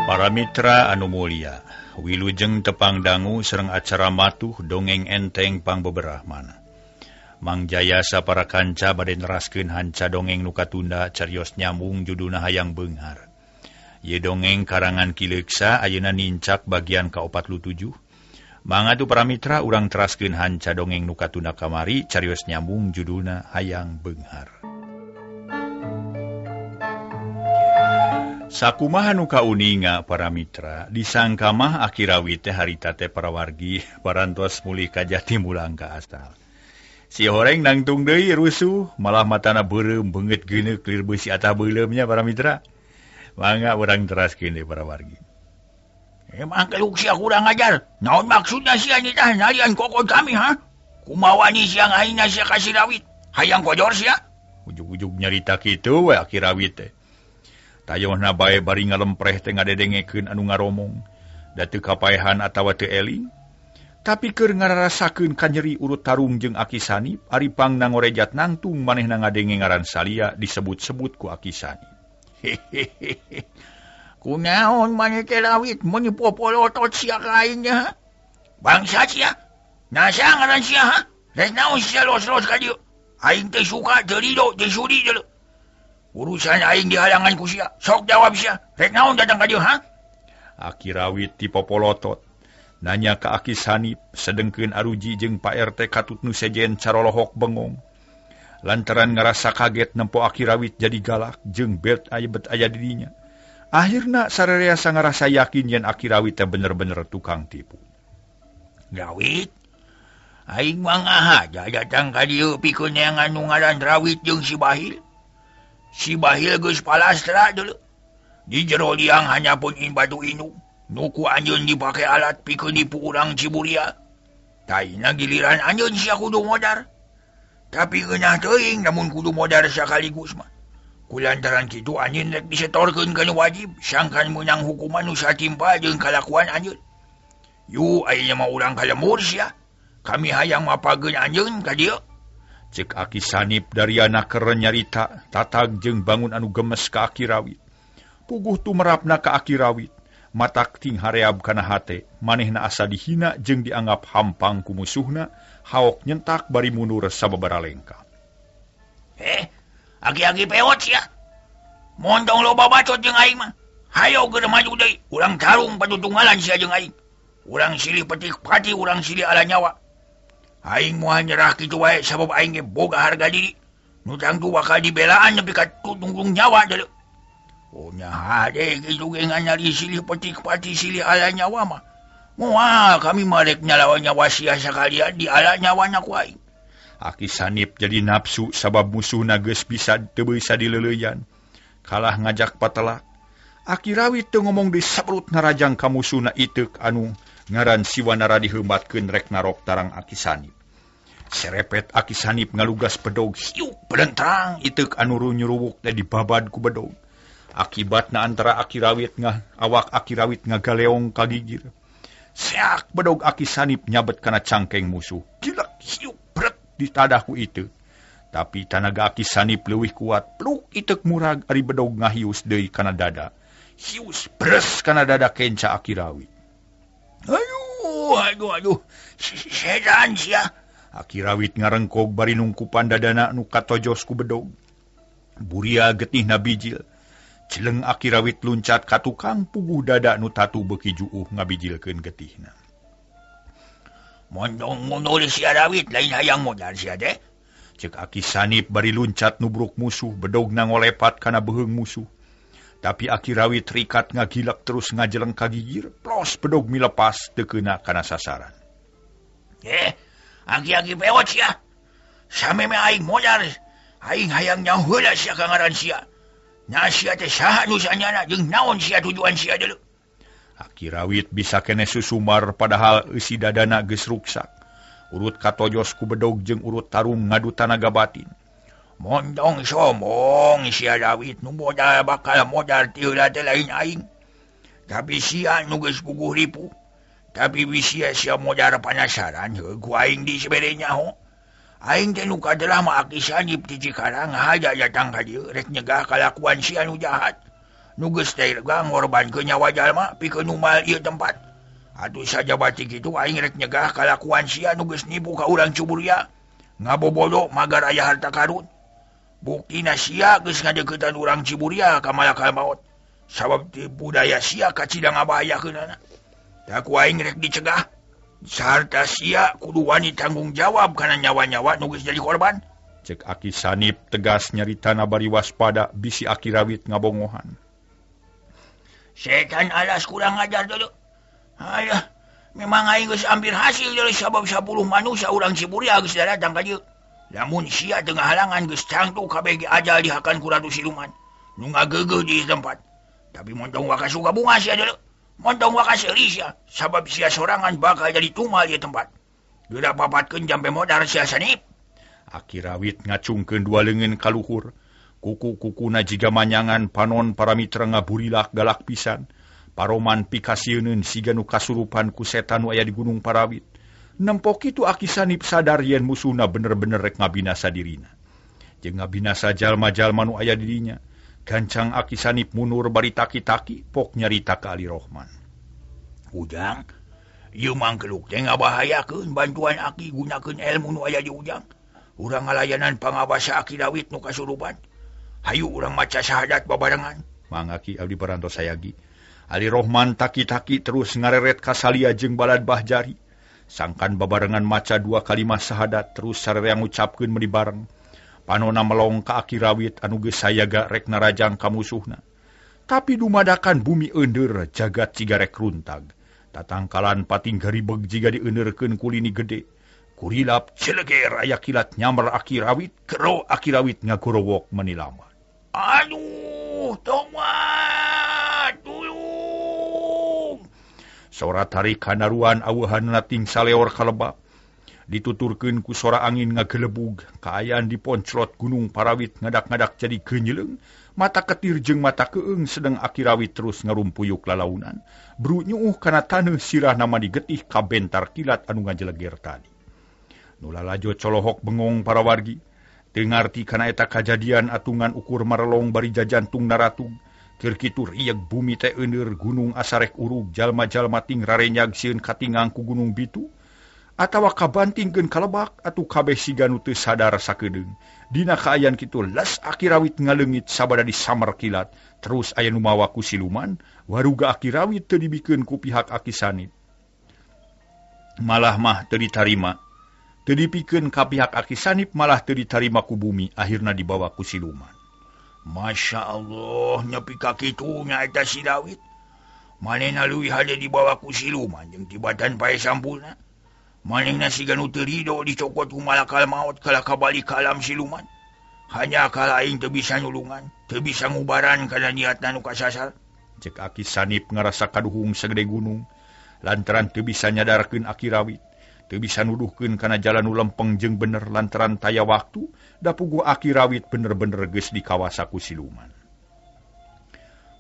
Para mitra anu mulia, wilujeng tepang dangu sareng acara matuh dongeng enteng pangbeberahmana. Mang Jayasa para kanca bade neraskeun hanca dongeng nu katunda carios nyambung judulna Hayang Beunghar. Ye dongeng karangan Ki Leuksa ayeuna nincak bagian ka-47. Mangga atuh para mitra urang teraskeun hanca dongeng nu katunda kamari carios nyambung judulna Hayang Beunghar. Sakumaha nu kauninga para mitra, disangka mah Aki Rawit teh harita teh parawargi parantos mulih ka jati mulang ka asal. Si horeng nangtung deui rusuh, malah matana beureum beungeut geuneuk lir beusi atah beuleumnya para mitra. Mangga urang teraskeun deui para wargi. Emang keluk sia kurang ajar. Naon maksudna sia nitah nalian kokon kami ha? Kumaha wani sia ngahina sia ka si Rawit? Hayang kojor sia? Ujug-ujug nyarita kitu we Aki Rawit teh. Tayohna bae bari ngalempreh teh ngadedengekeun anu ngaromong, da teu kapaehan atawa teu eling. Tapi keur ngararasakeun kanyeri urut tarung jeung Aki Sanip, ari pangna ngorejat nangtung manehna ngadenge ngaran Salia disebut-sebut ku Aki Sanip. Hehehe. Kunaon maneh teh Rawit meuni popolotot sia ka aing nya? Bangsa sia. Nasa ngaran sia ha? Rek naon sia los-los ka dieu? Aing teh suka teu rido teu sudi deuleu. Urusan aing di halangan ku sia. Sok jawab sia. Rek naon datang ka dieu ha? Aki Rawit tipopolotot. Nanya ka Aki Sanip, sedengkeun Aruji jeung Pak RT katut nu sejen carolohok bengong. Lantaran ngarasa kaget nempo Aki Rawit jadi galak jeung belt aya bet aya di dinya. Akhirna sarereasa ngarasa yakin yen Aki Rawit teh bener-bener tukang tipu. Rawit? Aing mah ngahaja datang ka dieu pikeun neangan nu ngaran Rawit jeung si Bahil. Si Bahil geus palastra deuleu. Di jero liang hanya pun in batu indung. Nu ku anjeun dipake alat pikeun nipu urang Ciburia. Taina giliran anjeun sia kudu modar. Tapi geunah teuing namun kudu modar sakaligus mah. Kulantaran kitu anjeun rek disetorkeun ka nu wajib sangkan meunang hukuman nu satimpa jeung kalakuan anjeun. Yu ayeuna mah urang ka lembur sia. Kami hayang mapageun anjeun ka dieu. Cek Aki Sanip dariana keur nyarita tatag jeung bangun anu gemes ka Aki Rawit. Puguh tumerapna ka Aki Rawit, matak ting hareab kana hate, manehna asa dihina jeung dianggap hampang ku musuhna, haok nyentak bari mundur sababaraha lengkah. Aki-aki pewot sia. Montong loba bacot jeung aing mah. Hayo geura maju deui, urang tarung patutunggalan sia jeung aing. Urang silih petik pati, urang silih ala nyawa. Aing moal nyerah kitu wae sabab aing ge boga harga diri. Nu tangtu bakal dibelaan nepi ka tutungtung nyawa deuleu. Oh nya hade kitu ge nganyari silih petik pati silih ala nyawa mah. Moal kami mah rek nyalawan nyawa sia sakalian di ala nyawana ku aing. Aki Sanip jadi nafsu sabab musuhna geus bisa teu bisa dileuleyan. Kalah ngajak patelak. Aki Rawit teu ngomong deui saprut narajang ka musuhna iteuk anu ngaran Siwanara diheumatkeun rek narok tarang Aki Sanip. Serepet Aki Sanip ngalugas bedog hiuk belentrang iteuk anu nyuruwuk teh dibabad ku bedog. Akibatna antara Aki Rawit ngah awak Aki Rawit ngagaleong ka gigir. Seak bedog Aki Sanip nyabet kana cangkeng musuh. Gilek hiuk brek ditadah ku iteuk. Tapi tanaga Aki Sanip leuwih kuat, pluk iteuk murag ari bedog ngahius deui kana dada. Hius bres kana dada kenca Aki Rawit. Aduh, aduh, aduh. Setan sia. Aki Rawit ngarengkog bari nungkupan dadana nu katojos ku bedog. Buria getihna bijil. Celeng Aki Rawit luncat ka tukang puguh dada nu tatu beuki juuh ngabijilkeun getihna. Mondong mundur sia Rawit lain hayang modal sia teh. Cek Aki Sanip bari luncat nubruk musuh, bedogna ngolepat kana beuheung musuh. Tapi Aki Rawit rikat ngagilak terus ngajeleng ka gigir, plos bedog milepas teu keuna kana sasaran. Aki-aki pewot sia. Sameme aing modal, aing hayang nyaho heula sia ka ngaran sia. Nya sia teh saha nu sanyana jeung naon sia tujuan sia deuleu. Aki Rawit bisa keneh susumar padahal eusi dadana geus ruksak. Urut katojos ku bedog jeung urut tarung ngadu tanaga batin. Mondong sombong sia Rawit nu modal bakal modal ti heula teh lain aing. Tapi sia nu geus puguh ripuh. Tapi bisi sia modal panasaran heuh ku aing disebere nyaho. Aing teh nu kadelah mah Aki Sanip ti Cikarang haja datang ka dieu rek nyegah kalakuan sia nu jahat. Nu geus tega ngorbankeun nyawa jalma pikeun numal ieu tempat. Atuh sajabati kitu aing rek nyegah kalakuan sia nu geus nipu ka urang Ciburia. Ngabobodo magar aya harta karun. Buktina sia geus ngadeuketan urang Ciburia ka malakal maot. Sabab tipu daya sia kacida ngabahayakeunana. Tah ku aing rek dicegah. Sarta sia kudu wani tanggung jawab kana nyawa-nyawa nu geus jadi korban. Cek Aki Sanip tegas nyaritana bari waspada bisi Aki Rawit ngabongohan. Setan alas kurang ajar dulu. Alah, memang aing geus hampir hasil dari sabab 10 manusia urang Ciburia geus datang ka dieu. Lamun sia teu ngahalangan geus tangtu kabeh ge ajal dihakan ku ratu siluman. Nu ngageugeuh di tempat. Tapi montong wakas suka bunga sia dulu. Montong wakas seuri sia, sabab sia sorangan bakal jadi tumal di tempat. Geura papatkeun jampe modar sia Sanip. Aki Rawit ngacungkeun dua leungeun ka luhur. Kuku-kukuna jiga manyangan panon para mitra ngaburilak galak pisan. Paroman pikasieuneun siga nu kasurupan ku setan nu aya di Gunung Parawit. Nempo kitu Aki Sanip sadar yen musuhna bener-bener rek ngabinasa dirina. Jeung ngabinasa jalma-jalma nu aya di dinya. Gancang Aki Sanip mundur bari taki-taki pok nyarita ka Ali Rohman. Ujang, ieu mangkeluk teh ngabahayakeun bantuan Aki gunakeun ilmu nu aya di Ujang. Urang ngalayanan pangabasa Aki Rawit nu kasurupan. Hayu urang maca syahadat babarengan. Mang Aki abdi parantos sayagi. Ali Rohman taki-taki terus ngareret ka salia jeung balad Bahjari. Sangkan babarengan maca dua kalimah syahadat terus sararea ngucapkeun meuni bareng. Panona melong ka Aki Rawit anu geus sayaga rek narajang ka musuhna. Tapi dumadakan bumi eundeur jagat ciga rek runtag. Tatangkalan pating garibeg jiga dieundeurkeun ku lini gede. Kurilap celeger aya kilat nyamber Aki Rawit, kero Aki Rawit ngagorowok meuni lama. Aduh, tomat, tulung. Sora tarik kanaruan aweuhanna ting saleor kalebak. Dituturkeun ku sora angin ngagelebug, kaayaan diponclot Gunung Parawit ngadak-ngadak jadi geunyeuleng, mata ketir jeung mata keung sedeng Aki Rawit terus ngarumpuyuk lalaunan. Bru nyuuh kana taneuh sirahna mah digetih kabentar kilat anu ngajeleger tadi. Nu lalajo colohok bengong para wargi, teu ngarti kana eta kajadian atungan ukur marelong bari jajantung naratug. Keur kitu rieug bumi teh euneur gunung asarek urug, jalma-jalma ting rarenyag sieun katingang ku gunung bitu. Atawa kabantingkeun kalebak atuh kabeh siga nu teu sadar sakedeung. Dina kaayaan kitu les Aki Rawit ngaleungit sabada disamar kilat, terus aya nu mawa ku siluman, waruga Aki Rawit teu dibikeun ku pihak Aki Sanip. Malah mah teu ditarima. Teu dipikeun ka pihak Aki Sanip malah teu ditarima ku bumi, akhirna dibawa ku siluman. Masya Allah, nepi ka kitu nya eta si Rawit. Manehna leuwih hade dibawa ku siluman jeung tibatan pae sampulna. Manehna siga nu teu rido dicokot ku malakal maot kalah kabalik ka alam siluman. Hanya kala aing teu bisa nulungan, teu bisa ngubaran kana niatna nu kasasar. Cek Aki Sanip ngarasa kaduhung sagede gunung, lantaran teu bisa nyadarkeun Aki Rawit, teu bisa nuduhkeun kana jalan nu lempeng jeung bener lantaran taya waktu, da puguh Aki Rawit bener-bener geus dikawasa ku siluman.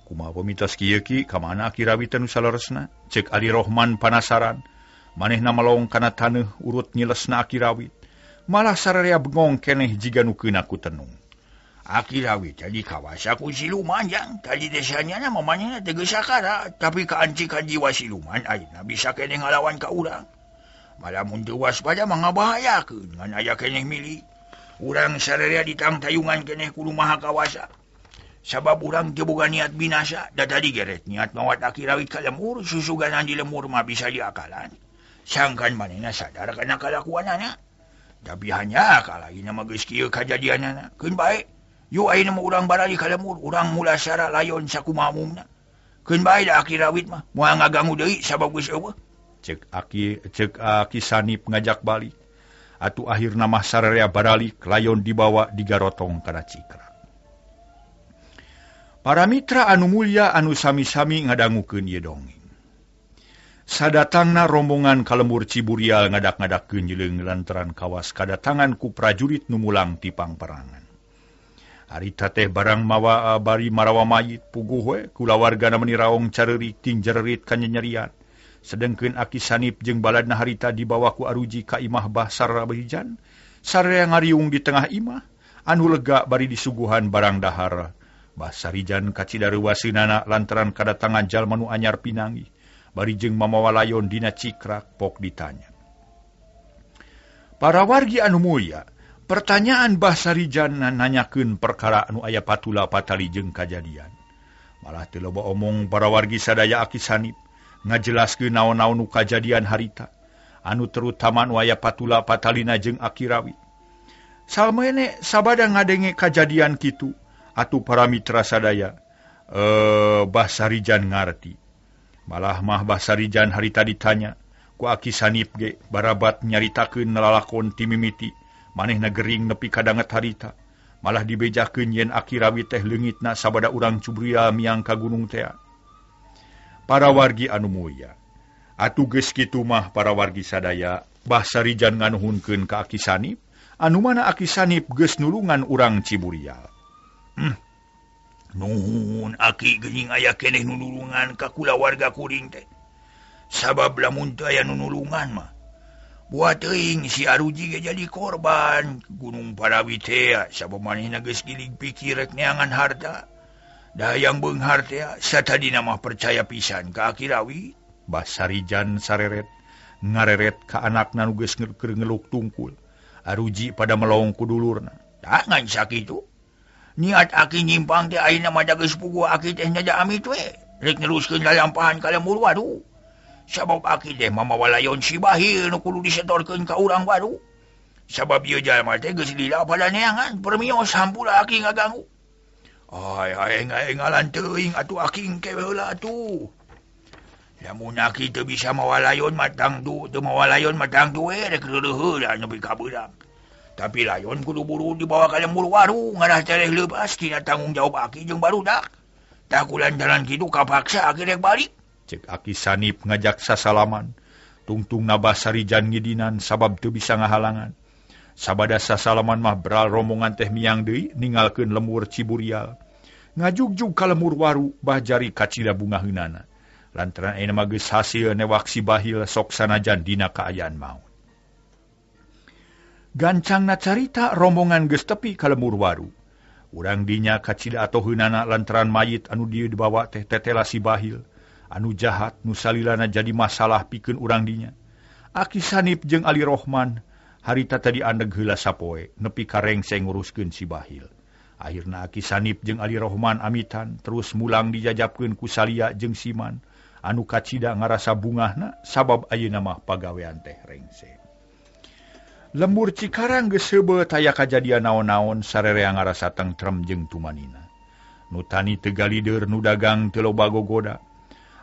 Kumaha pemitos kieu ki, ka mana Aki Rawit nu saleresna? Cek Ali Rohman panasaran. Manehna melong kana taneuh urut nyilesna Aki Rawit. Malah sararea bengong keneh jiga nu keuna ku tenung. Aki Rawit tadi kawasa ku siluman jang. Tadi desanya na mamanya teu geus sakara, tapi kaancikan jiwa siluman ayeuna bisa keneh ngalawan ka urang. Malah mun teu waspada mah ngabahayakeun ngan aya keneh milik. Urang sararea ditangtayungan keneh kudu maha kawasa. Sabab urang teu boga niat binasa, da tadi geret niat mawat Aki Rawit ka lemur, susuganan di lemur mah bisa diakalan. Sangkan manehna sadar kana kalakuanana. Tapi hanya kalaina mah geus kieu kajadianana. Keun bae, yuk ayeuna mah urang barali ka lemur, urang mulasara layon sakumaha umumna. Keun bae da Aki Rawit mah moal ngagangu deui sabab geus eueuh. Cek Aki Sanip ngajak balik. Atuh akhirna mah sararea baralik layon dibawa digarotong kana cikra. Para mitra anu mulya anu sami-sami ngadangukeun ieu dongeng. Sadatangna rombongan ka lembur Ciburial ngadak-ngadak geunjeleung lantaran kawas kadatangan ku prajurit nu mulang ti pangperangan. Harita teh barang mawa bari marawa mayit puguh we kulawargana meuni raong careurik ting jererit kanyenyerian. Sedengkeun Aki Sanip jeung baladna harita dibawa ku aruji ka imah Bah Sarabijan, sararea ngariung di tengah imah anu lega bari disuguhan barang dahar Bah Sarijan kacida reuwaseunana lantaran kadatangan jalma nu anyar pinanggih bari jeung mamawa layon dina cikrak pok ditanya. Para wargi anu mulya, pertanyaan Bah Sarijan nanyakeun perkara anu aya patula patali jeung kajadian. Malah teu loba omong para wargi sadaya Aki Sanip ngajelaskeun naon-naon nu kajadian harita anu terutama nu aya patula patalina jeung Aki Rawit. Salmene sabada ngadenge kajadian kitu atuh para mitra sadaya Bah Sarijan ngarti. Malah mah Bah Sarijan harita ditanya ku Aki Sanip ge barabat nyaritakeun lalakon ti mimiti manehna gering nepi ka danget harita. Malah dibejakeun yen Aki Rawit teh leungitna sabada urang Ciburial miang ka gunung tea. Para wargi anu mulya, atuh geus kitu mah para wargi sadaya Bah Sarijan nganuhunkeun ka Aki Sanip anu mana Aki Sanip geus nulungan urang Ciburial. Nuhun aki geuning aya keneh nu nulungan ka kulawarga kuring teh. Sabab lamun teu aya nu nulungan mah buat teuing si Aruji ge jadi korban Gunung Parawi teh sabab manehna geus gilig pikir rek neangan harta. Da hayang beunghar teh satadina mah percaya pisan ka Aki Rawit. Bah Sarijan sareret ngareret ka anakna nu geus keur ngeluk tungkul. Aruji pada melong ku dulurna. Tah ngan sakitu. Niat aki nyimpang teh ayeuna mah da geus puguh aki teh nyaja amit we. Rek neruskeun lalampahan ka lembur waru. Sabab aki teh mamawa layon si Bahil nu kudu disetorkeun ka urang waru. Sabab ieu jalma teh geus lila pada neangan permios hampura aki ngaganggu. Ai ai ngalan teuing atuh aki engke heula atuh. Lamun aki teu bisa mawa layon matang du, teu mawa layon matang du we rek reuleuh heula nepi ka beurang. Tapi layon kudu buru dibawa ka lembur waru ngarah tereh leupas tina tanggung jawab aki jeung barudak. Tah kulantaran kitu kapaksa aki rek balik. Cek Aki Sanip ngajak sasalaman. Tungtungna Bah Sarijan ngidinan sabab teu bisa ngahalangan. Sabada sasalaman mah beral rombongan teh miang deui ninggalkeun lembur Ciburial. Ngajugjug ka lembur waru bah jari kacida bungaheunana. Lantaran ayeuna mah geus hasil newak si Bahil sok sanajan dina kaayaan maut. Gancangna carita rombongan geus tepi ka lembur waru. Urang dinya kacida atoheunana lantaran mayit anu dieu dibawa teh tetela si Bahil anu jahat nu salilana jadi masalah pikeun urang dinya. Aki Sanip jeung Ali Rohman harita tadi andeg heula sapoe nepi ka rengse nguruskeun si Bahil. Akhirna Aki Sanip jeung Ali Rohman amitan terus mulang dijajabkeun ku Salia jeung Siman anu kacida ngarasa bungahna sabab ayeuna mah pagawean teh rengse. Lembur Cikarang geus heubeul taya kajadian naon-naon sarerea ngarasa tentrem jeung tumanina. Nu tani teu galider nu dagang teu loba gogoda.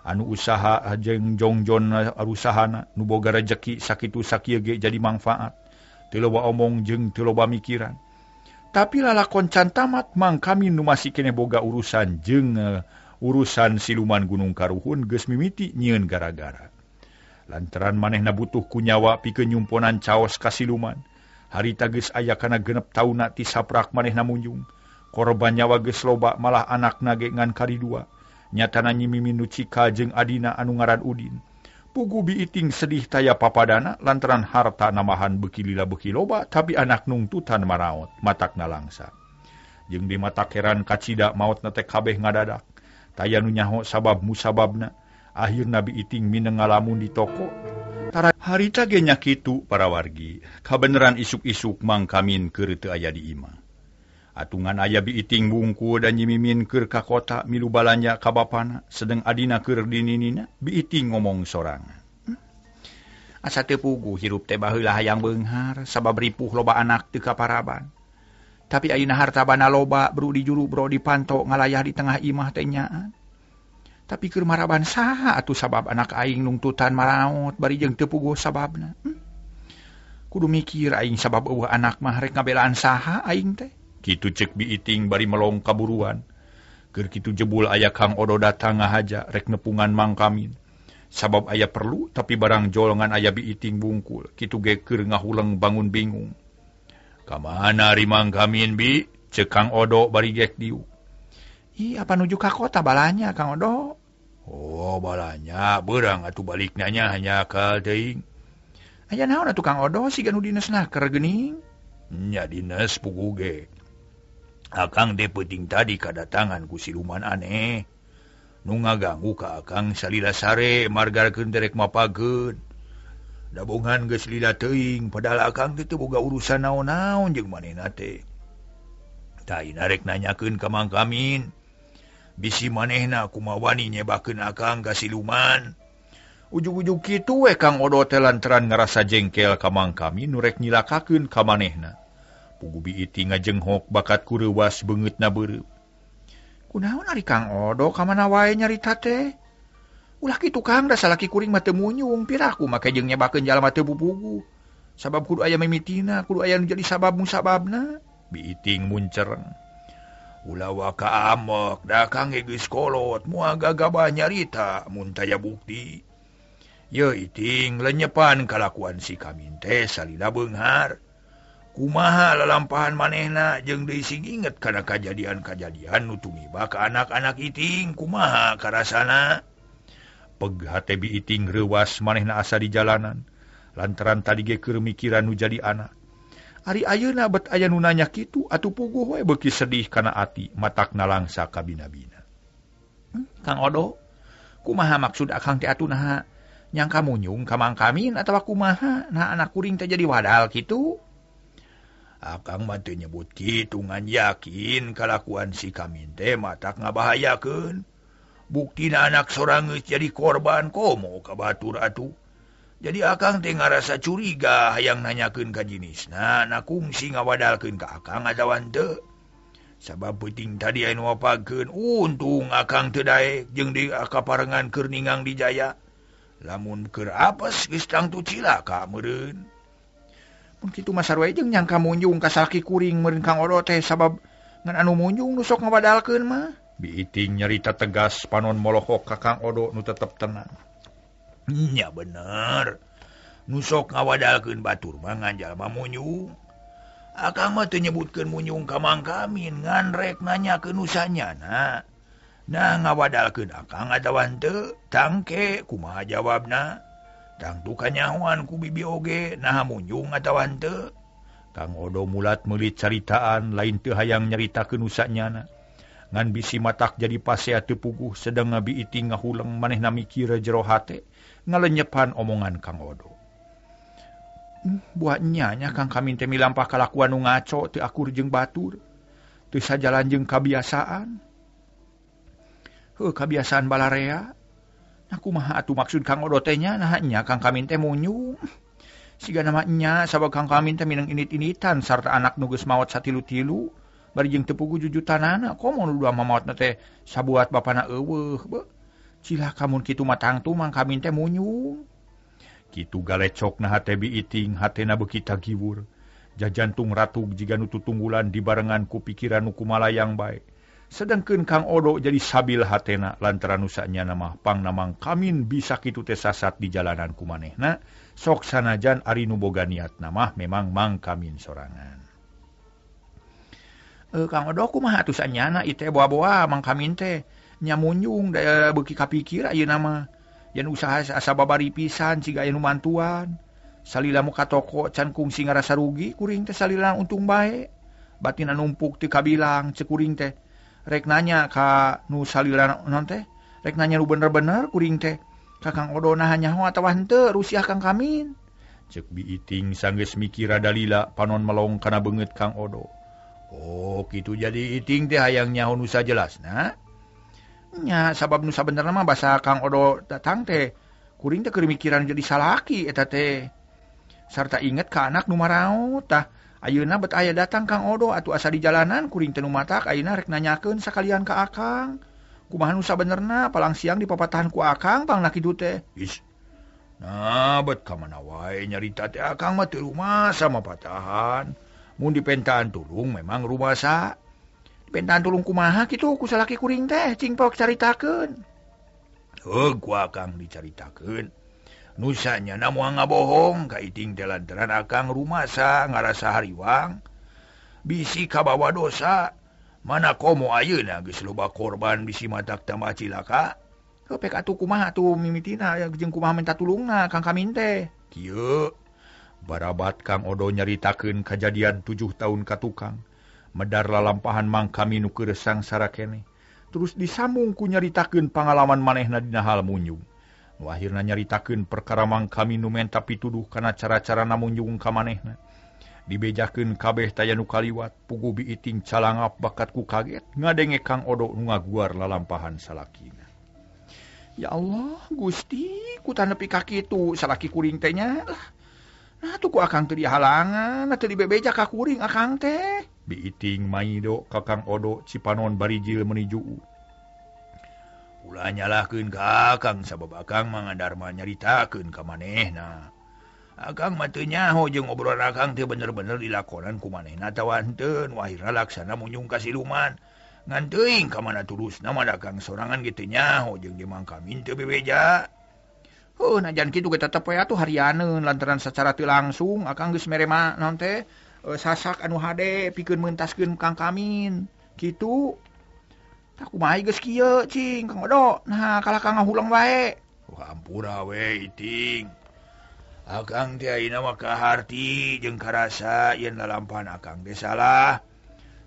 Anu usaha jeung jongjon usahana nu boga rejeki sakitu sakieu ge jadi mangfaat. Teu loba omong jeung teu loba mikiran. Tapi lalakon can tamat mang kami nu masih keneh boga urusan jeung urusan siluman Gunung Karuhun geus mimiti nyieun gara-gara. Lantaran manehna butuh ku nyawa pikeun nyumponan caos ka siluman. Harita geus aya kana 6 taunna ti saprak manehna munjung. Korban nyawa geus loba malah anakna ge ngan karidua. Nyatana Nyi Mimin nu cikal jeung adina anu ngaran Udin. Pugu biiting sedih taya papadana lantaran harta namahan beuki lila beuki loba tapi anak nungtutan maraot matakna langsa. Jeung di matak heran kacida maotna teh kabeh ngadadak. Taya nu nyaho sabab musababna. Akhirna biiting mineng ngalamun di toko. Tara harita ge nya kitu para wargi. Kabeneran isuk-isuk Mang Kamin keur teu aya di imah. Atungan aya biiting bungku dan Nyi Mimin keur ka kota milu balanja ka bapana sedeng adina keur dininina biiting ngomong sorangan. Asa teu puguh hirup teh baheula hayang beunghar sabab ripuh loba anak teu kaparaban. Tapi ayeuna harta bana loba bru di juru bro dipanto ngalayah di tengah imah teh nyaan. Tapi keur maraban saha atuh sabab anak aing nungtutan maraot bari jeung teu puguh sababna. Kudu mikir aing sabab eueuh anak mah rek ngabelaan saha aing teh. Kitu cek biiting bari melong kaburuan. Keur kitu jebul aya Kang Odo datang ngahaja rek nepungan Mang Kamin. Sabab aya perlu tapi barang jolongan aya biiting bungkul. Kitu ge keur ngahuleng bangun bingung. Ka mana ari Mang Kamin bi? Cek Kang Odo bari gek diuk. Ih apa nuju ka kota balanya Kang Odo? Oh balanya beurang atuh balik nanya hanya akal teuing. Aya naon atuh Kang Odo siga nu dinesna keur geuning? Nya dinas puguh ge. Akang teh peuting tadi kadatangan ku siluman aneh. Nu ngaganggu ka akang salila sare margarkeun derek mapageun. Dabongan geus lila teuing padahal akang teh teu boga urusan naon-naon jeung manehna teh. Tah rek nanyakeun ka Mang Kamin. Bisi manehna kumaha wani nyebakeun akang ka siluman. Ujug-ujug kitu we Kang Odo teh lantaran ngarasa jengkel ka Mang Kamin nu rek nyilakakeun ka manehna. Pugu Biiting ngajenghok bakat ku reuwas beungeutna beureum. Kunaon ari Kang Odo ka mana wae nyarita teh? Ulah kitu Kang, da salaki kuring mah teu munyung, piraku make jeung nyebakeun jalma teu pupugu. Sabab kudu aya mimitina, kudu aya nu jadi sabab musababna. Biiting muncereng. Ulah waka amek, da Kang geus kolot, moal gagabah nyarita mun taya bukti. Ye iting lenyepan kalakuan si Kamin teh salila beunghar. Kumaha lalampahan manehna jeung deui sing inget kana kajadian-kajadian nu tumiba ka anak-anak iting, kumaha karasana. Peg hate Biiting reuwas manehna asa di jalanan lantaran tadi ge keur mikiran nu jadi anak. Ari ayeuna bet aya nu nanya kitu atuh puguh we beuki sedih kana ati matakna langsa kabina-bina. Kang Odo, kumaha maksud akang teh atuh naha? Nyangka munyung ka Mang Kamin atawa kumaha? Nah anak kuring teh jadi wadal kitu. Akang mah teu nyebut kitu ngan yakin kalakuan si Kamin teh matak ngabahayakeun. Buktina anak sorang geus jadi korban komo ka batur atuh. Jadi akang teh ngarasa curiga hayang nanyakeun ka jinisna, na kungsi ngawadalkeun ka akang atawa henteu. Sabab peuting tadi anu mapageun, untung akang teu daek jeung di kaparengan keur ningang di jaya. Lamun keur apes geus tangtu cilaka meureun. Mun kitu mah sarua jeung nyangka munjung ka salaki kuring meureun Kang Odo teh sabab ngan anu munjung nu sok ngawadalkeun mah. Biiting nyarita tegas panon molohok ka Kang Odo nu tetep tenang. Nya bener. Nu sok ngawadalkeun batur mah ngan jalma munyung. Akang mah teu nyebutkeun munyung ka Mang Kamin ngan rek nanyakeun nu sanyana. Nah ngawadalkeun akang atawa henteu, tangke kumaha jawabna. Tangtu kanyahoan ku bibi oge naha munyung atawa henteu. Kang Odo mulat meulit caritaan lain teu hayang nyaritakeun nu sanyana. Ngan bisi matak jadi pasea teu puguh sedang Biiting ngahuleng manehna mikir jero hate ngalenyepan omongan Kang Odo. Buah nya Kang Kamin teh milampah kalakuan nu ngaco teu akur jeung batur. Teu sajalan jeung kabiasaan. Heuh kabiasaan balarea. Nah kumaha atuh maksud Kang Odo teh nya nah nya Kang Kamin teh munyung. Siga nama nya sabab Kang Kamin teh mineng init-initan sarta anak nu geus maot satilu-tilu. Bari jeung teu puguh jujutanana komo nu dua mamaotna teh sabuat bapana eueuh beuh. Cilaka mun kitu mah tangtu Mang Kamin teh munyung. Kitu galecokna hate Biiting hatena beuki tagiwur. Jajantung ratug jiga nu tutunggulan dibarengan ku pikiran nu kumalayang bae. Sedengkeun Kang Odo jadi sabil hatena lantaran nu sanyana mah pangna Mang Kamin bisa kitu teh sasat di jalanan ku manehna. Sok sanajan ari nu boga niatna mah memang Mang Kamin sorangan. Kang Odo kumaha atuh sanyana ieu teh boa-boa Mang Kamin teh nya munyung da beuki kapikir ayeuna mah. Yen usaha asa babari pisan siga aya nu mantuan. Salila muka toko can kungsi ngarasa rugi kuring teh salila untung bae. Batina numpuk teu kabilang ceuk kuring teh. Rek nanya ka nu salila naon teh? Rek nanya nu bener-bener kuring teh. Ka Kang Odo naha nyaho atawa henteu rusiah Kang Kamin. Ceuk Biiting sanggeus mikir dalila panon melong kana beungeut Kang Odo. Oh, kitu jadi iting teh hayang nyaho nu sajelasna. Nya sabab nu sabenerna mah basa Kang Odo datang teh kuring teh keur mikiran jadi salaki eta teh. Sarta inget ka anak nu maraot tah ayeuna bet aya datang Kang Odo atuh asa di jalanan kuring teh nu matak ayeuna rek nanyakeun sakalian ka akang. Kumaha nu sabenerna palang siang dipapatahan ku akang pangna kitu teh. Is. Nah, bet ka mana wae nyarita teh akang mah teu rumasa mapatahan. Mun dipentaan tulung memang rumasa. Dipentaan tulung kumaha kitu ku salaki kuring teh cing pok caritakeun. Heuh ku akang dicaritakeun. Nu sanyana moal ngabohong ka iting teh lantaran akang rumasa ngarasa hariwang. Bisi kabawa dosa. Mana komo ayeuna geus loba korban bisi matak tambah cilaka. Heuh pek atuh kumaha atuh mimitina jeung kumaha minta tulungna Kang Kamin teh. Kieu Barabat Kang Odo nyaritakeun kajadian 7 tahun ka tukang. Medar lalampahan Mang Kamin nu keur sangsara keneh. Terus disambung ku nyaritakeun pangalaman manehna dina hal munjung. Nu akhirna nyaritakeun perkara Mang Kamin nu menta pituduh kana cara-carana munjung ka manehna. Dibejakeun kabeh taya nu kaliwat, puguh biiting calangap bakat ku kaget ngadenge Kang Odo nu ngaguar lalampahan salakina. Ya Allah, Gusti, ku tanepi ka kitu salaki kuring teh nya lah. Nah tuh ku akang teu dihalangan, teu dibebeja ka kuring akang teh. Biiting maido ka Kang Odo cipanon barijil meuni juu. Ulah nyalahkeun ka akang sabab akang mah ngadarma nyaritakeun ka manehna. Akang mah teu nyaho jeung obrolan akang teh bener-bener dilakonan ku manehna atawa henteu, nu akhirna laksana munjung ka siluman. Ngan teuing ka mana turusna mah akang sorangan ge teu nyaho jeung di Mang Kamin teu bebeja. Heuh, najan kitu ge tetep we atuh harianeun lantaran sacara teu langsung akang geus mere ma naon teh sasak anu hade pikeun meuntaskeun Kang Kamin. Kitu. Tah kumaha geus kieu cing Kang Odo. Nah, kalah ka ngahuleng wae. Wah, ampura we iting. Akang teh ayeuna mah kaharti jeung karasa yen lalampahan akang teh salah.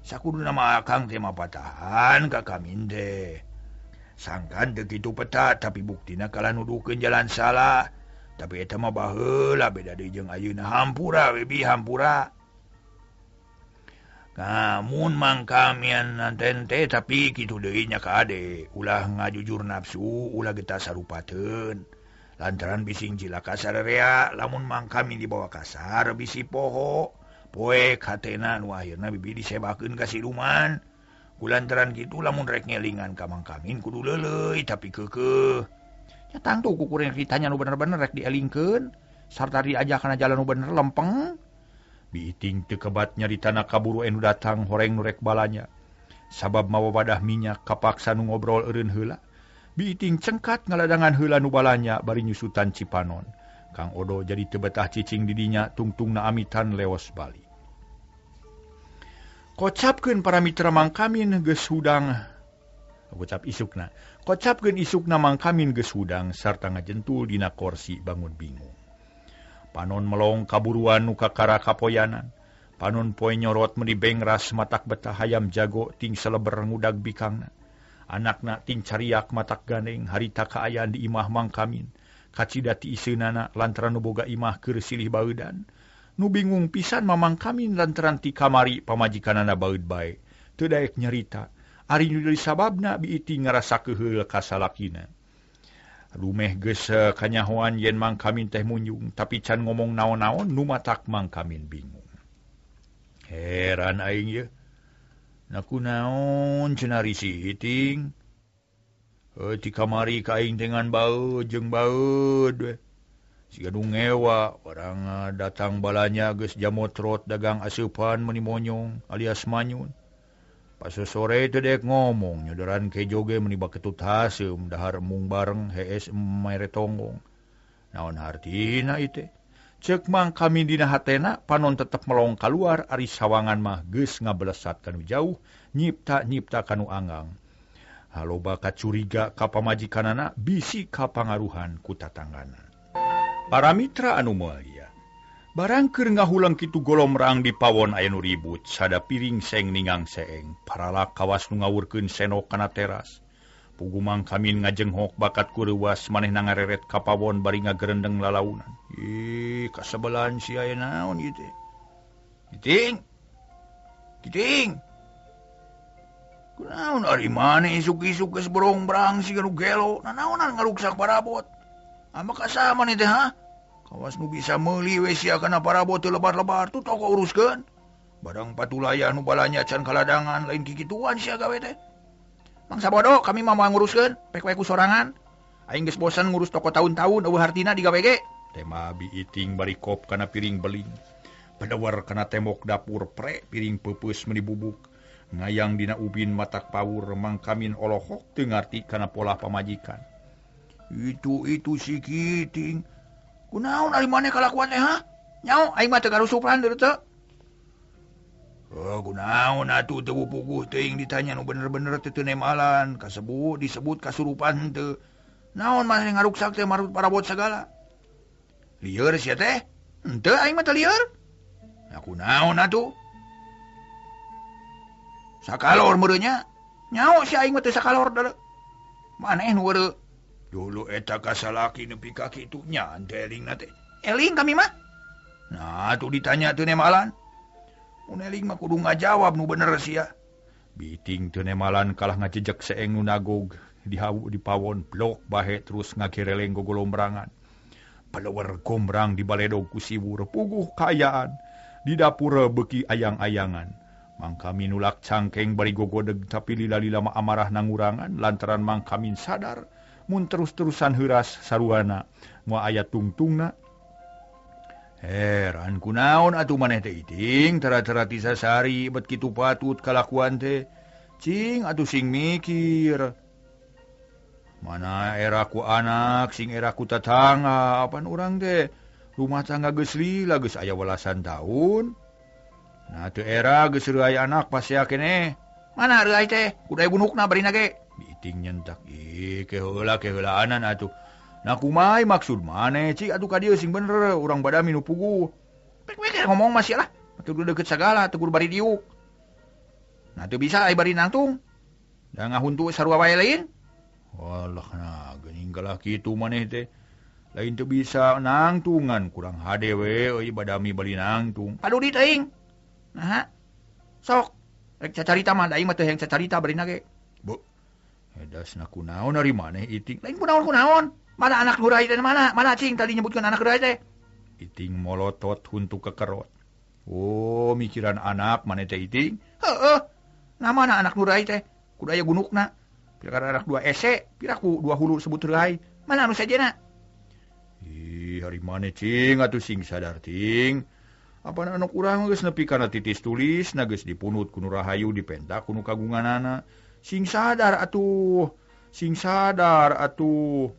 Sakuduna mah akang teh mapatahan ka Kamin teh. Sangkan teu kitu peta tapi buktina kalah nuduhkeun jalan salah. Tapi eta mah baheula beda deui jeung ayeuna hampura we bi hampura. Kamun Mang Kamin nanten teh tapi kitu deui nya ka ade, ulah ngajujur nafsu, ulah getah sarupateun. Lantaran bising cilaka sarerea, lamun Mang Kamin dibawa kasar bisi poho. Poek hatena nu akhirna bibi disebakeun ka siluman. Kulantaran kitu lamun rek ngelingan ka Mang Kamin kudu leuleuy tapi keukeuh. Nya tangtu ku kuring ditanya nu bener-bener rek dielingkeun sarta diajak kana jalan nu bener lempeng. Biiting teu kebat nyaritana kaburu anu datang horeng nu rek balanya. Sabab mawa wadah minyak kapaksa nu ngobrol eureun heula. Biiting cengkat ngaladangan heula nu balanya bari nyusutan cipanon. Kang Odo jadi teu betah cicing di dinya tungtungna amitan leos bali. Kocapkeun para mitra Mang Kamin geus hudang. Kocap isukna. Kocapkeun isukna Mang Kamin geus hudang sarta ngajentul dina korsi bangun bingung. Panon melong kaburuan nu kakara kapoyanan. Panon poe nyorot meuni bengras matak betah hayam jago ting seleber ngudag bikangna. Anakna ting cariak matak gandeng harita kaayaan di imah Mang Kamin. Kacida ti iseunana lantaran nu boga imah keur silih baeudan. Nu bingung pisan Mamang Kamin lantaran ti kamari pamajikanana baeud bae. Teu daek nyarita. Ari nu deui sababna biiting ngarasa keuheul ka salakina. Rumeh geus kanyahoan yen Mang Kamin teh munjung, tapi can ngomong naon-naon nu matak Mang Kamin bingung. Heran aing ye. Na kunaon cenah risi iting. Ti kamari ka aing teh ngan baeud jeung baeud we. Siga nu ngewa, orang datang balanya geus jamotrot dagang aseupan meuni monyong alias manyun. Pas sore teh dek ngomong nyodoran kejo ge meuni baketut haseum dahar mung bareng hees mere tonggong. Naon hartina ieu teh? Ceuk Mang Kamin dina hatena panon tetep melong kaluar ari sawangan mah geus ngabelesat kanu jauh nyipta-nyipta kanu anggang. Haloba kacuriga ka pamajikanana bisi kapangaruhan ku tatanggana. Para mitra anu mulia, barang keur ngahulang kitu golomrang di pawon aya nu ribut, sada piring seng ningang seeng, paralak kawas nu ngawurkeun senok kana teras. Pugu Mang Kamin ngajenghok bakat ku reuwas manehna ngareret ka pawon bari ngagerendeng lalaunan. Ih, kasebelan si aya naon ieu teh? Kiting. Kiting. Kunaon ari maneh isuk-isuk geus berong-berang siga nu gelo, nanaonan ngaruksak parabot. Ama kasama nih teh ha? Kawas nu bisa meuli we sia kana parabot teu lebar-lebar tuh toko uruskeun. Barang patulaya nu balanya can kaladangan lain kikituan sia gawe teh. Mangsa bodoh kami mah moal nguruskeun, pek we ku sorangan. Aing geus bosan ngurus toko tahun-tahun eueuh hartina digawe ge. Tema biiting bari kop kana piring beling. Pedewar kana tembok dapur pre piring peupeus meuni bubuk. Ngayang dina ubin matak paur Mang Kamin olohok teu ngarti kana pola pamajikan. Itu si Kiting. Kunaon ari maneh kalakuan teh ha? Nyao aing mah teu garusupan deui teu. Oh, kunaon atuh teu puguh teuing ditanya nu bener-bener teu teu nemalan, kasebut disebut kasurupan teu. Naon maneh ngaruksak teh marut parabot sagala. Lieur sia teh? Henteu aing mah teu lieur. Nah kunaon atuh? Sakalor meureunnya. Nyaho si aing mah teu sakalor deuleu. Maneh nu weureu. Dulu eta kasalaki nepi ka kitu nya teh elingna teh. Eling kami mah. Nah atuh ditanya teu nemalan. Mun eling mah kudu ngajawab nu bener sia. Biting teu nemalan kalah ngajejek seeng nu nagog dihawu di pawon blok bahe terus ngakireleng gogolombrangan. Pelewer gombrang di baledog ku siwur puguh kaayaan. Di dapur beuki ayang-ayangan. Mang Kamin nulak cangkeng bari gogodeg tapi lila-lila mah amarah nangurangan lantaran Mang Kamin sadar mun terus-terusan heuras saruana moal aya tungtungna. Heran kunaon atuh maneh teh iting tara-tara ti sasari bet kitu patut kalakuan teh. Cing atuh sing mikir. Mana era ku anak sing era ku tatangga apan urang teh rumah tangga geus lila geus aya welasan tahun. Nah teu era geus reuay anak pasea keneh. Mana reuay teh? Kudu aya gunukna barina ge. Biting nyentak ih keheula keheulaanan atuh. Nah kumaha maksud maneh cik atuh ka dieu sing bener urang badami nu puguh. Pek we ngomong masih lah. Atuh deukeut sagala teu kudu bari diuk. Nah teu bisa ai bari nangtung. Da ngahuntu sarua wae lain. Walah nah geuning kalah kitu maneh teh. Lain teu bisa nangtungan kurang hade we euy badami bari nangtung. Paduli teuing. Nah sok rek cacarita mah da aing mah teu hayang cacarita barina ge. Bu. Edasna kunaon ari maneh iting? Lain kunaon-kunaon. Mana anak heureuy teh mana? Mana cing tadi nyebutkeun anak heureuy teh? Iting molotot huntu kekerot. Oh, mikiran anak maneh teh iting? Heeh. Nah mana anak heureuy teh? Kudu aya gunukna. Pira anak dua ese, pira ku dua hulu sebut heureuy. Mana anu sejenna? Ih, ari maneh cing atuh sing sadar ting. Apan anak urang geus nepi kana titis tulis, na geus dipunut ku nu rahayu dipenta ku nu kagunganana. Sing sadar atuh. Sing sadar atuh.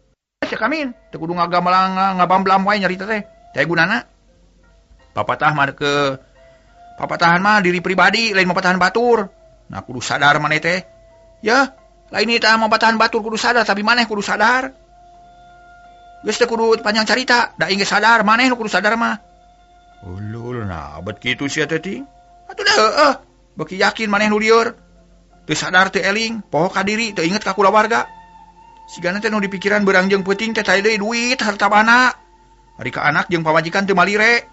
Cek kamin, teu kudu ngagamalang ngabamblam wae nyarita teh. Teh gunana. Papatah mah ke papatahan mah diri pribadi lain mapatahan batur. Nah kudu sadar maneh teh. Ya, lain eta mapatahan batur kudu sadar tapi maneh kudu sadar. Geus teu kudu panjang carita, da aing geus sadar maneh nu kudu sadar mah. Ulul nah bet kitu sia teh ting. Atuh da heueuh, beuki yakin maneh nu lieur. Teu sadar teu eling, poho ka diri, teu inget ka kulawarga. Sigana teh nu dipikiran beurang jeung peuting teh teh deui duit harta bana. Ari ka anak jeung pamajikan teu malire.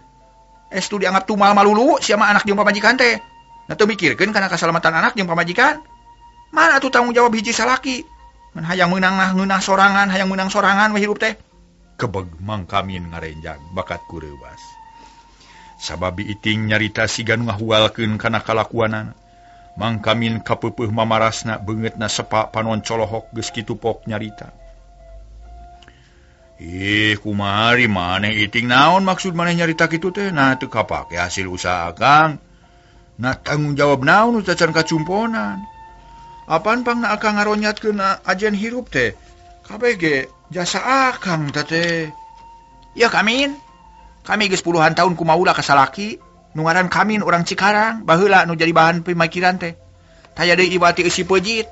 Estu dianggap tumal malulu sia mah anak jeung pamajikan teh. Nah teu mikirkeun kana kasalamatan anak jeung pamajikan. Mana atuh tanggung jawab hiji salaki? Mun hayang meunang nah ngeunah sorangan, hayang meunang sorangan we hirup teh. Kebeg Mang Kamin ngarenjang bakat ku reuwas. Sababi iting nyarita siga nu ngahualkeun kana kalakuanana. Mang Kamin kapeupeuh mamarasna beungeutna sepa panon colohok geus kitu pok nyarita. Ih, kumaha ari maneh iting naon maksud maneh nyarita kitu teh? Nah teu kapake hasil usaha akang. Nah tanggung jawab naon nu cacan kacumponan. Apan pangna akang ngaronyatkeun ajen hirup teh? Kabeh ge jasa akang teh teh. Ya Kamin. Kami geus puluhan tahun kumaula ka salaki. Nu ngaran Kamin urang Cikarang, baheula nu jadi bahan pemikiran teh. Taya deui iwati eusi peujit.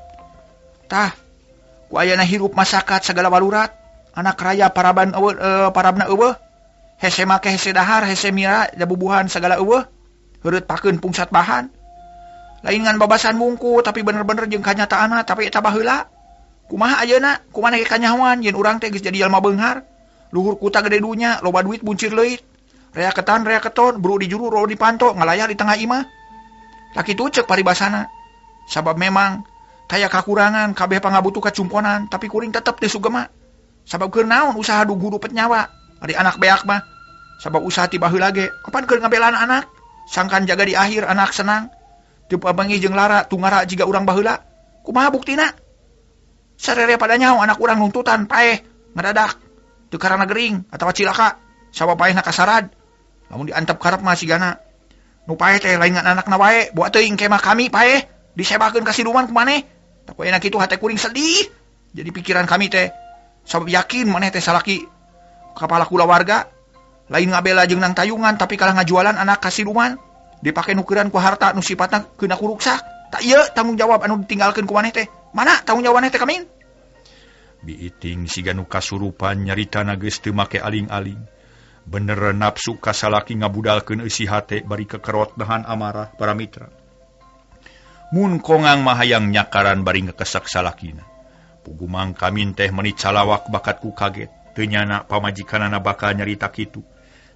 Tah, ku ayana hirup masakat sagala walurat, anak raya paraban eueuh parabna eueuh. Hese make hese dahar, hese mira jabubuhan sagala eueuh. Heureut pakeun pungsat bahan. Lain ngan babasan mungku tapi bener-bener jeung kanyataanna tapi eta baheula. Kumaha ayeuna? Kumaha ge kanyahoan yen urang teh geus jadi jalma beunghar. Luhur kuta gede dunya, loba duit buncir leuit. Rea ketan, rea keton, buru di juru, ro di panto, ngalayar di tengah imah. Laki tu cek paribasana. Sabab memang taya kakurangan, kabeh pangabutuh kacumponan, tapi kuring tetep teu sugema. Sabab keur naon usaha dugudu petnyawa, ari anak beak mah. Sabab usaha ti baheula ge, kapan keur ngabelaan anak? Sangkan jaga di akhir anak senang. Teu pabengi jeung lara, tungara jiga urang baheula. Kumaha buktina? Sarere pada nyaho anak urang nuntutan paeh, ngadadak. Teu karana gering atawa cilaka, sabab paehna kasarad. Lamun diantep karep mah sigana nu paeh teh lain ngan anakna wae, buat teuing kemah kami paeh disebakeun ka siluman ku maneh. Tah ku enak kitu hate kuring sedih. Jadi pikiran kami teh sabab yakin maneh teh salaki kapala kulawarga, lain ngabela jeung nang tayungan tapi kalah ngajualan anak ka siluman, dipake nukeran ku harta nu sifatna keuna ku ruksak. Tak ieu tanggung jawab anu ditinggalkeun ku maneh teh. Mana tanggung jawab maneh teh kamin? Biiting siga nu kasurupan nyaritana geus teu make aling-aling. Bener nafsu kasalaki ngabudalkeun eusi hate bari kekerot nahan amarah para mitra. Mun kongang mah hayang nyakaran bari ngekesak salakina. Pugu Mang Kamin teh meuni calawak bakat ku kaget. Teu nyana pamajikanana bakal nyarita kitu.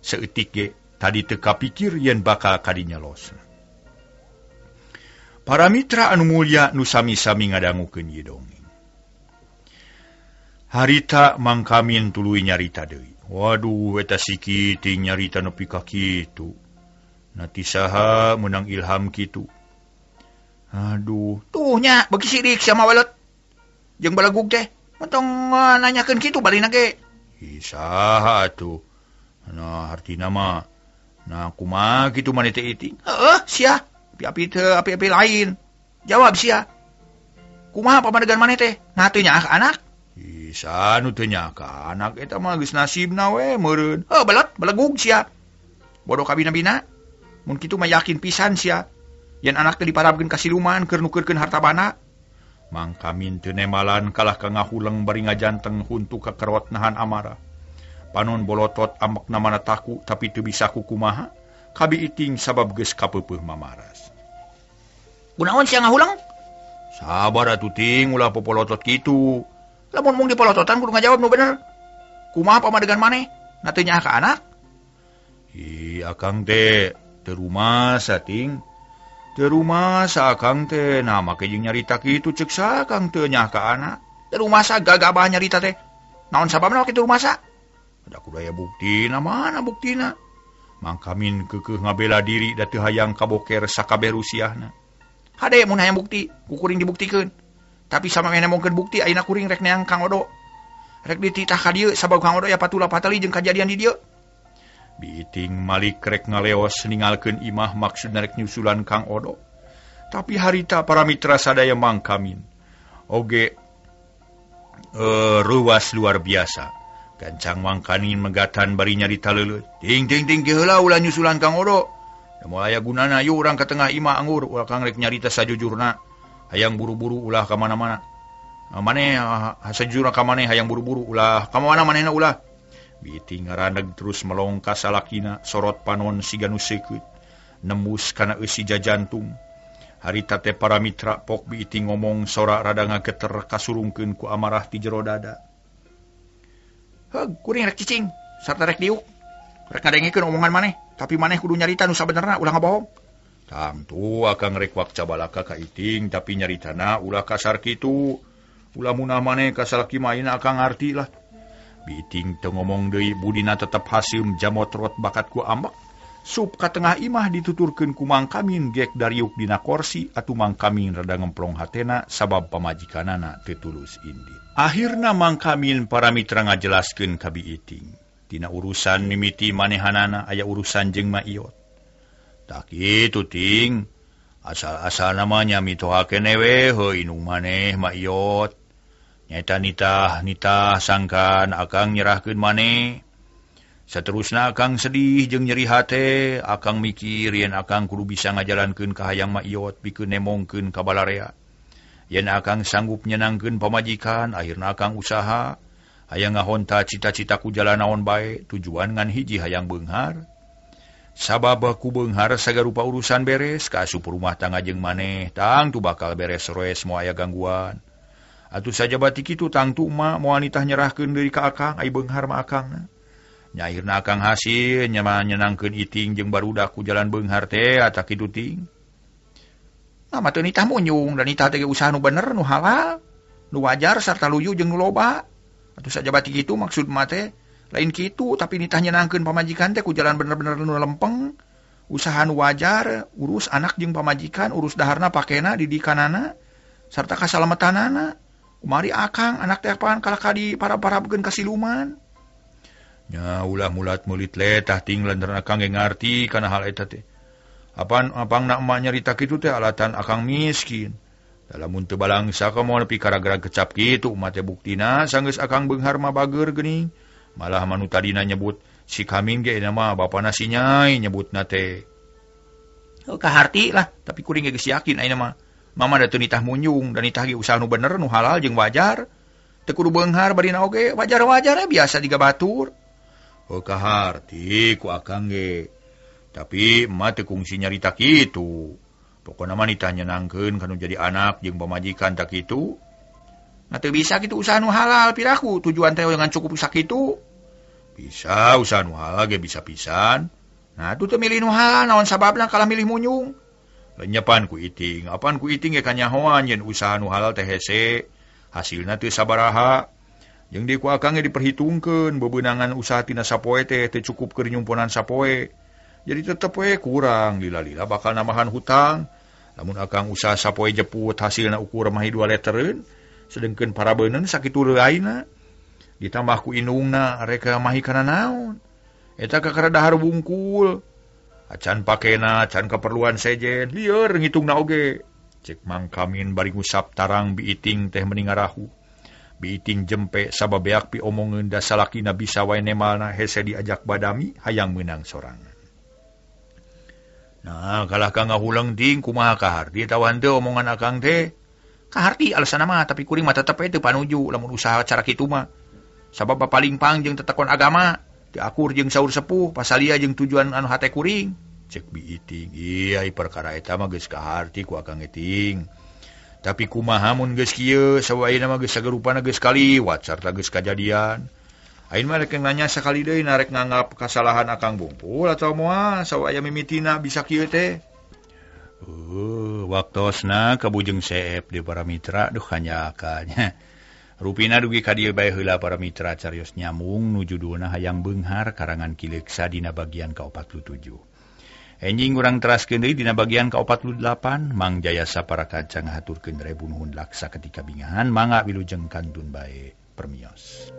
Saeutik ge tadi teu kapikir yen bakal kadinya losna. Para mitra anu mulya nu sami-sami ngadangukeun ieu dongeng. Harita Mang Kamin tuluy nyarita deui. Waduh, eta si Kiting nyarita nepi ka kitu. Nati saha meunang ilham kitu. Aduh, tuh nya beuki sirik sia mah welet. Jeung balegug teh, entong nanyakeun kitu balina ge. Ih, saha atuh. Nah, artina mah nah kumaha kitu maneh teh iting? Heeh, sia. Api-api teu api-api lain. Jawab sia. Kumaha pamadegan maneh teh? Nah teu nyaah ka anak. Ih, nu teu nyaah ka anak eta mah geus nasibna we meureun. Heuh, belet, belegug sia. Bodoh kabina-bina. Mun kitu mah yakin pisan sia. Yen anak teh diparabkeun ka siluman keur nukeurkeun harta bana. Mang Kamin teu nemalan kalah ka ngahuleng bari ngajanteng huntu ka kerot nahan amarah. Panon bolotot ambekna mana taku tapi teu bisa kukumaha. Kabi iting sabab geus kapeupeih mamaras. Kunaon sia ngahuleng? Sabar atuh ting ulah popolotot kitu. Lamun mung dipolototan kudu ngajawab nu bener. Kumaha pamadegan maneh? Na teu nyaah ka anak? Ih, akang teh teu rumasa ting. Teu rumasa akang teh, nah make jeung nyarita kitu ceuk sakang teu nyaah ka anak. Teu rumasa gagabah nyarita teh. Naon sababna kitu rumasa? Da kudu aya buktina, mana buktina? Mang Kamin keukeuh ngabela diri da teu hayang kaboker sakabeh rusiahna. Hade mun hayang bukti, ku kuring dibuktikeun. Tapi sama nemongkeun bukti ayeuna kuring rek neang Kang Odo. Rek dititah ka dieu sabab Kang Odo ya patula patali jeung kajadian di dieu. Biting malik rek ngaleos ninggalkeun imah maksudna rek nyusulan Kang Odo. Tapi harita para mitra sadaya Mang Kamin oge ruas luar biasa. Gancang Mang Kamin megatan bari nyarita leuleut. Ting ting ting heula ulah nyusulan Kang Odo. Da moal aya gunana yuk urang ka tengah imah anggur ulah Kang rek nyarita sajujurna. Hayang buru-buru ulah ka mana-mana. Maneh sajujurna ka maneh hayang buru-buru ulah ka mana manehna ulah. Biting ngaraneg terus melong ka salakina sorot panon siga nu seukeut nembus kana eusi jajantung. Harita teh para mitra pok biting ngomong sora rada ngageter kasurungkeun ku amarah ti jero dada. Heug, kuring rek cicing sarta rek diuk. Rek ngadengekeun omongan maneh, tapi maneh kudu nyarita nu sabenerna ulah ngabohong. Tangtu akang rek wakca balaka ka iting tapi nyaritana ulah kasar kitu. Ulah munah maneh ka salaki mah ayeuna akang ngarti lah. Biting teu ngomong deui budina tetep haseum jamotrot bakat ku ambek. Sup ka tengah imah dituturkeun ku Mang Kamin gek dariuk dina korsi atuh Mang Kamin rada ngemplong hatena sabab pamajikanana teu tulus indit. Akhirna Mang Kamin para mitra ngajelaskeun ka Biiting. Tina urusan mimiti manehanana aya urusan jeung Ma Iyot. Tak kitu ting. Asal-asal namanya mitoha keneh we heuh indung maneh Ma Iyot. Nyaeta nitah sangkan akang nyerahkeun maneh. Saterusna akang sedih jeung nyeri hate, akang mikir yen akang kudu bisa ngajalankeun ka hayang Ma Iyot pikeun nemongkeun ka balarea. Yen akang sanggup nyenangkeun pamajikan, akhirna akang usaha hayang ngahonta cita-cita ku jalan naon bae, tujuan ngan hiji hayang beunghar. Sabab ku beunghar sagarupa urusan beres, kaasup rumah tangga jeung maneh, tangtu bakal beres roes moal aya gangguan. Atuh sajabati kitu tangtu emak moal nitah nyerahkeun deui ka akang, ai beunghar mah akangna. Nyairna akang hasil nyenangkeun iting jeung barudak ku jalan beunghar teh atawa kitu ting. Nah mah teu nitah munyung dan nitah teh usaha nu bener nu halal, nu wajar sarta luyu jeung nu loba. Atuh sajabati kitu maksud mah teh lain kitu tapi nitah nyenangkeun pamajikan teh ku jalan bener-bener nu lempeng, usaha nu wajar, urus anak jeung pamajikan, urus daharna pakena didikanana sarta kasalamatanana. Kumari akang anak teh apaan kalah ka di para-parabkeun ka siluman. Nya ulah mulat mulit letah ting lantaran akang ge ngarti kana hal eta teh. Apan apang nak emak nyarita kitu teh alatan akang miskin. Lamun teu balangsa ka moal nepi gara-gara kecap kitu mah teh buktina sanggeus akang beunghar mah bager geuning. Malah manu tadina nyebut si Kamin ge mah bapana si Nyai nyebutna teh. Heuh kaharti lah, tapi kuring ge geus yakin ayeuna mah. Mama da teu nitah munyung dan nitah ge usaha nu bener nu halal jeung wajar. Teu kudu beunghar barina oge wajar-wajar biasa diga batur. Oh kaharti ku akang ge. Tapi emak teu kungsi nyarita kitu. Pokona mah nitah nyenangkeun kanu jadi anak jeung pamajikan tak kitu. Nah teu bisa kitu usaha nu halal piraku tujuan teh dengan cukup sakitu. Bisa usaha nu halal ge bisa pisan. Nah atuh teu milih nu halal naon sababna kalah milih munyung. Lenyepan ku iting, apan ku iting ge kanyahoan yen usaha nu halal teh hese, hasilna teu sabaraha. Jeung di ku akang ge diperhitungkeun bebeunangan usaha tina sapoe teh teu cukup keur nyumponan sapoe. Jadi tetep we kurang lila-lila bakal nambahan hutang. Lamun akang usaha sapoe jeput hasilna ukur mahi 2 letreun, sedengkeun parabeuneun sakitu leuaina. Ditambah ku indungna rek mahi kana naon. Eta kakara dahar bungkul. Acan pakena, acan keperluan sejen, lieur ngitungna oge. Cek Mang Kamin bari ngusap tarang biiting teh meni ngarahu. Biiting jempe sababeak piomongeun da salakina bisa wae nemalna hese diajak badami hayang meunang sorangan. Nah, kalah ka ngahuleng ting kumaha kaharti tawa henteu omongan akang teh. Kaharti alasanna mah tapi kuring mah tetep we teu panuju lamun usaha cara kitu mah. Sabab paling pang jeung tetekon agama, teu akur jeung saur sepuh, pasalia jeung tujuan anu hate kuring. Cek biiting, iya perkara eta mah geus kaharti ku akang eting. Tapi kumaha mun geus kieu, sawaina mah geus sagarupana geus kaliwat sarta geus kajadian. Ain mah rek nanya sakali deui narek nganggap kasalahan akang bungkul atau moal sawaya mimitina bisa kieu teh. Waktosna kabujeng seep di para mitra duh hanyakannya. Rupina dugi ka dieu bae heula para mitra carios nyambung nu judulna Hayang Beunghar karangan Ki Leuksa dina bagian ka-47. Enjing urang teraskeun deui dina bagian ka-48 Mang Jayasa para kanca ngahaturkeun rebu nuhun laksa ketika bingahan mangga wilujeng kantun bae permios.